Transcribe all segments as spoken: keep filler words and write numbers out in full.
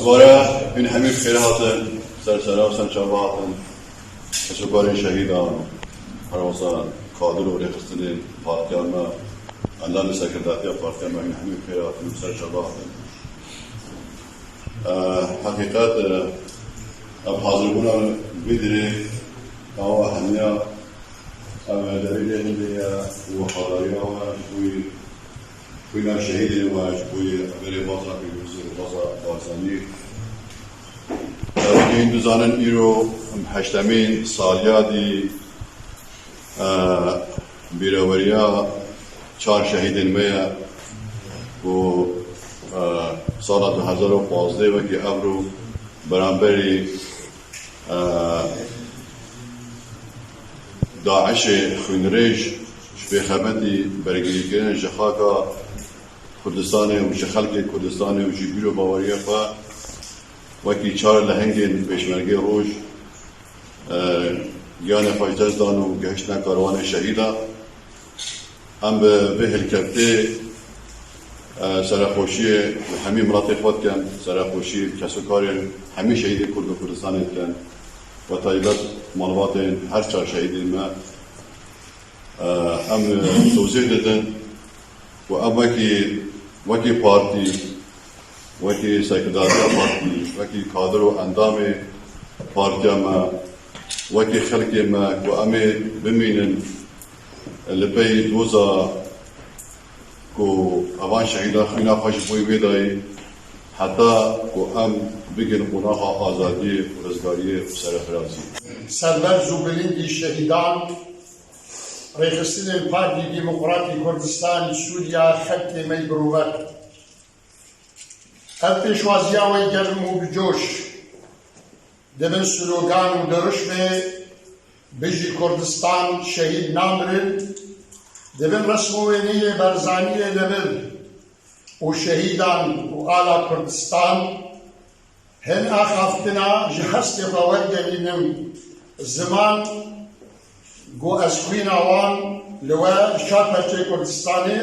Dubare hûn hemî bi xêr hatin, ser sera û ser çava hatin. Kesokarên şehîdan, herwesa kadir û rêxistinên partiya me, endamê serkirdatiya partiya me, hûn hemî bi xêr hatin û ser çava hatin. Eh, heqîqet, eh, ev hazirbûna vê dirê awa hemiya ev derê lê hindê ye û wefadariya we ji bo yê xwîna şehîdên we, ji bo yê rêbaza pêrozî, rêbaza Barzanî. Eh, wekî hûn dizanin îro heştemîn saliyadî, eh, bîreweriya çar şehîdên me ye ku, eh, sala du hezar û pazdeh wekî evro beramberî, eh, DAIŞê xwînrêj ji pêxebetî bergirîkirin ji xaka Kurdistanê û ji xelkê Kurdistanê û ji bîr û baweriya xwe wekî çar lehengên Pêşmergê Roj, e, giyanê xwe ji dest dan û gehiştine karwanê şehîda. Em bi vê hilkeftê, e, serexweşiyê li hemî miletê xwe dikin, serexweşiyê kesokarên hemî şehîdê Kurd û Kurdistanê dikin, bi taybet malbatên her çar şehîdên me. E, em sozê didin û em wekî, wekî partî, wekî serkirdatiya partî, wekî kadir û endamê partiya me, wekî xelkê me ku em ê bimînin li pey doza ku evan şehîda xwîna xwe ji bo wê dayî, heta ku em bigin qonaxa azadiyê û rizgariyê û serfiraziyê. Serberz û bilindî şehîdan, rêxistinên Partî Demokratî Kurdistan Sûriya, xelkê me yî birûmet. Ev pêşwaziya we germ û bi coş, di bin slogan û dirûşmê "Bijî Kurdistan, şehîd namirin", di bin resm û wêneyê Barzaniyê li vir û şehîdan û ala Kurdistan, hin axaftina ji hestê xwe wergerînim ziman, ku ez xwîna wan li we ji çar perçeyê Kurdistanê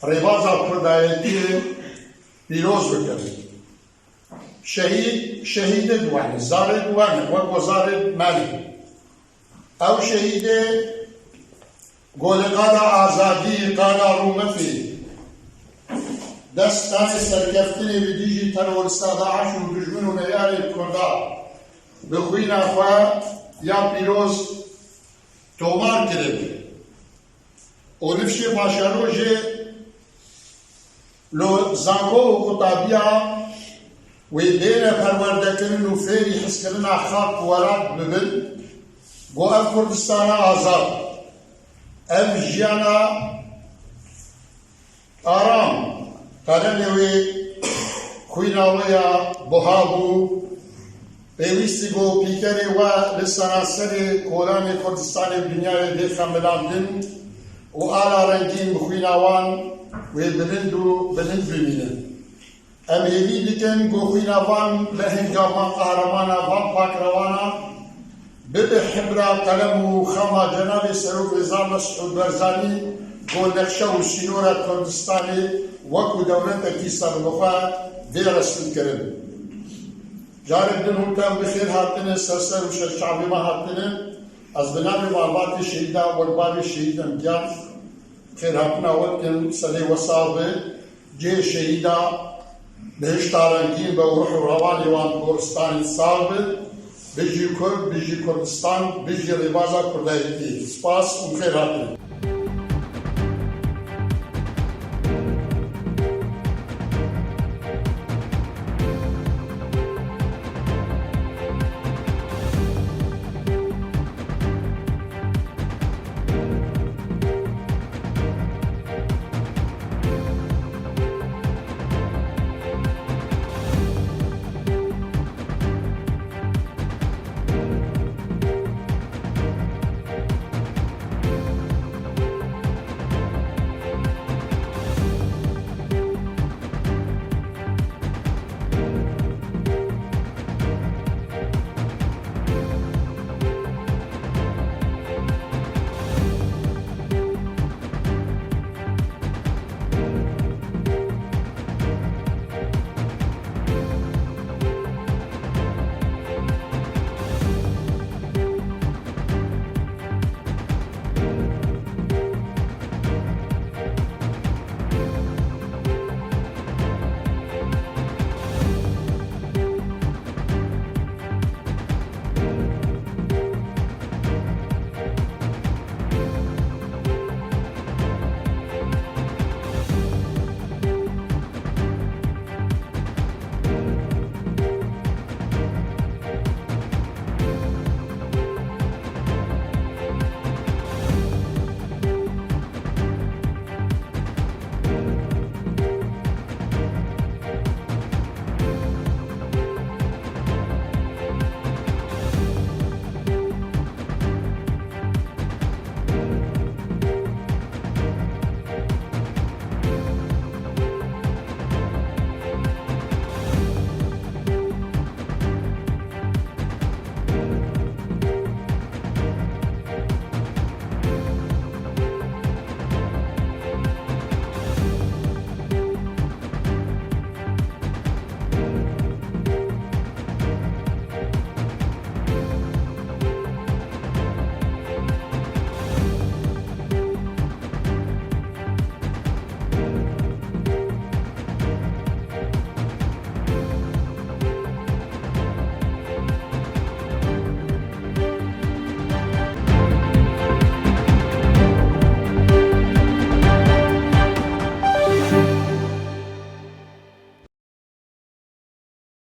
rêbaza kurdayetiyê pîroz bikim. Şehîd, şehîdê di we ne, zarê di we ne, wek zarê me ne. Ew şehîdê ku li qada azadî, qada rûmetê, dest danê serkeftinê li dijî terorista DAIŞ û dijmin û neyarên Kurda bi xwîna xwe ya pîroz tomar kiribû. Û nifşê paşerojê lo zanko û qutabiya wê bêne perwerdekirin û fêrî hizkirina xak û welat bibin, ku ev Kurdistana azad, ev jiyana aram, qelemê wê xwîna wê ya buha bû, pêwîstî ku pîkerê we li seranserê kolanê Kurdistanê û dinyayê bê xemilandin û ala rengîn bi xwîna wan wê bilind û bilind bimînin. Em hêvî dikin ku xwîna van behinga, van qehramana, van pakrewana bibe hibra qelem û xama Cenabê Serok Rêza Mesûd Barzanî, ku nexşe û sînora Kurdistanê wekû dewletekî serbixwe bê resmîkirin. Carek din hûn tev bi xêr hatine, ser ser û ser çavê me hatine. Ez bi navê malbatê şehîda, wek bavê şehîd em giyan, xêrhatina we dikin, serê we sax be. Cihê şehîda bihişta rengîn be û ruh û rewanê wan goristanê sax be. Bijî Kurd, bijî Kurdistan, bijî rêbaza Kurdayetî. Spas û xêr hatin.